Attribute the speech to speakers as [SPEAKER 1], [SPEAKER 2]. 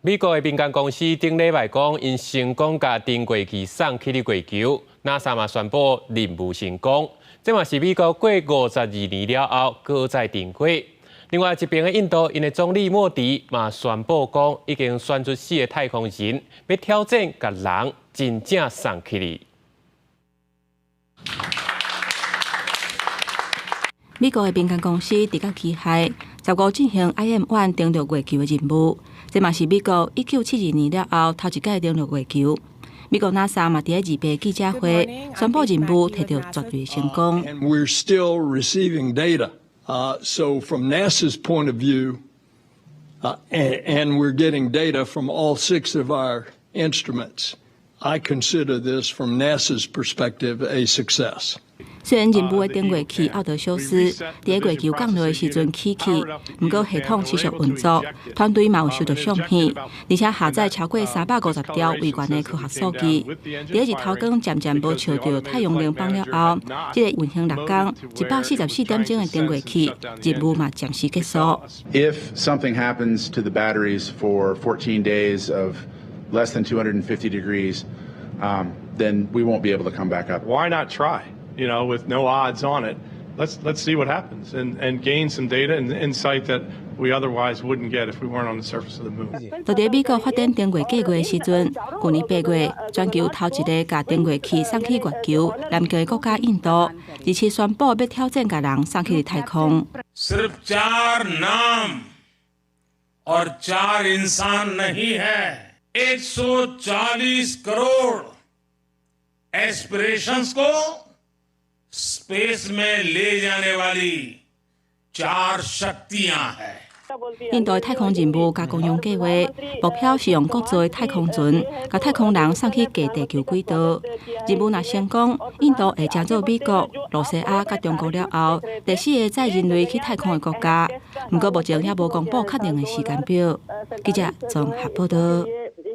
[SPEAKER 1] 美國的民間公司頂禮拜講，𪜶成功共登月器送去月球，NASA 嘛宣布任務成功。這嘛是美國過52年了後，閣再登月。另外一邊的印度，𪜶的總理莫迪嘛宣布講，已經選出四个太空人，欲挑戰共人真正送去哩。
[SPEAKER 2] 美國的民間公司直覺機械15進行 IM-1 登陸月球的任務，這嘛是美國1972年了後頭一擺登陸月球。美國 NASA 嘛佇28記者會宣布任務提著絕對成功。
[SPEAKER 3] And we're still receiving data. So from NASA's point of view, and we're getting data from all six of our instruments, I consider this, from NASA's perspective, a success.
[SPEAKER 2] 雖然任務的登月器奧德修斯佇月球降落的時陣起氣，毋過系統持續運作，團隊嘛有收著相片，而且下載超過350條違原的科學數據。佇日頭光漸漸無照著太陽能板了後，這个運行6工144點鐘的登月器任務嘛暫時結束。
[SPEAKER 4] If something happens to the batteries for 14 days of less than 250 degrees, then we won't be able to come back up.
[SPEAKER 5] Why not try? With no odds on it, let's see what happens and gain some data and insight that we otherwise wouldn't get if we weren't on the surface of the moon.
[SPEAKER 2] 就佇美國發展登月計畫的時陣，去年8月，全球頭一个共登月器送去月球南極的國家印度，而且宣布欲挑戰共人送去太空。
[SPEAKER 6] सिर्फ चार नाम और चार इंसान नहीं है, 140 करोड़ एस्पिरेशंस को स्पेस में ले जाने वाली चार शक्तियां हैं。
[SPEAKER 2] 印度的太空任務佮公羊計畫，目標是用國造的太空船，共太空人送去過地球軌道。任務若成功，印度會成做美國、露西亞佮中國了後，第四个載人類去太空的國家。毋過目前猶無公布確定的時間表。記者綜合報道。